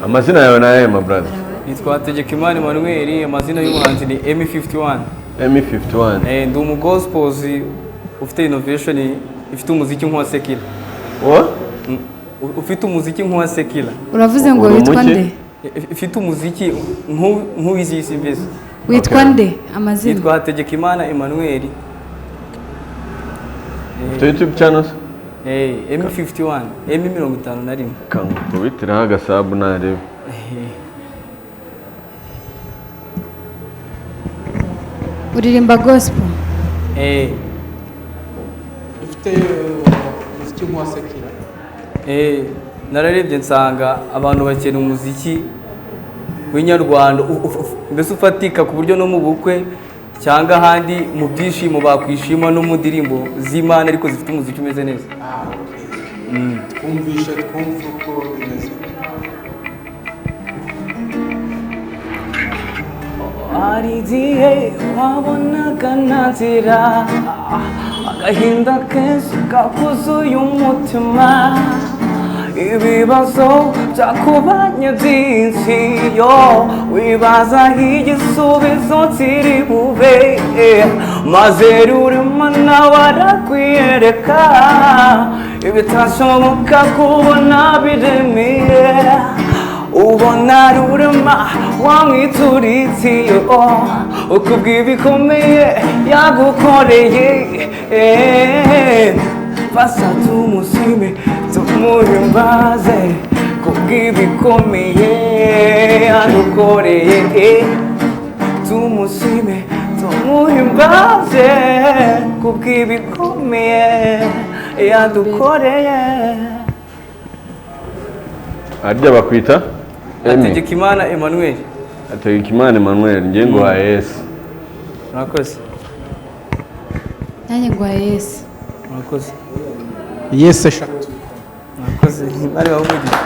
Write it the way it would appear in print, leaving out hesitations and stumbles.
Amazina yawe ni ayahe, my brother? Nitwa Hategekimana Emmanuel, amazina y'ubuhanzi ni Emi51. Emi51. Ndi umu gospel ufite innovation, ifite umuziki nk'uwa secular. What? Ufite umuziki nk'uwa secular. Uravuze ngo Uri witwa umuki? nde? Ifite umuziki nk'uw'izi si mbese. Witwa Okay. nde amazina? Nitwa Hategekimana Emmanuel. Ufite YouTube channel? Emi51, Emi 51. Kankubitiraho agasabu narebe. Uririmba gospel? Eh, Ufite umuziki nk'uwa secular. Nararebye nsanga abantu bakeneye umuziki w'inyarwanda mbese ufatika, ku buryo no mu bukwe cyangwa ahandi mu byishimo bakwishima no mu ndirimbo z'Imana, ariko zifite umuziki umeze neza. Ah, okay. Twumvishe, twumve uko bimeze. Hari igihe wabonaga nta nzira, agahinda kenshi kakuzuye umutima, ibibazo byakubanye byinshi, yo wibaza aho igisubizo kiri bube, maze Rurema nawe arakwiyereka, ibitashoboka kubona biremeye, ubona Rurema wamwituritse, ukubw'ibikomeye yagukoreye. Fasa tumushime, tumuhimbaze kubw'ibikomeye yadukoreye. Tumushime, tumuhimbaze kubw'ibikomeye yadukoreye. Harya bakwita Emi? Hategekimana Emmanuel. Hategekimana Emmanuel, ngiye nguhaye yes. Murakoze. Nanjye nguhaye yes. Murakoze. Yes eshatu. Murakoze, bari bamugira.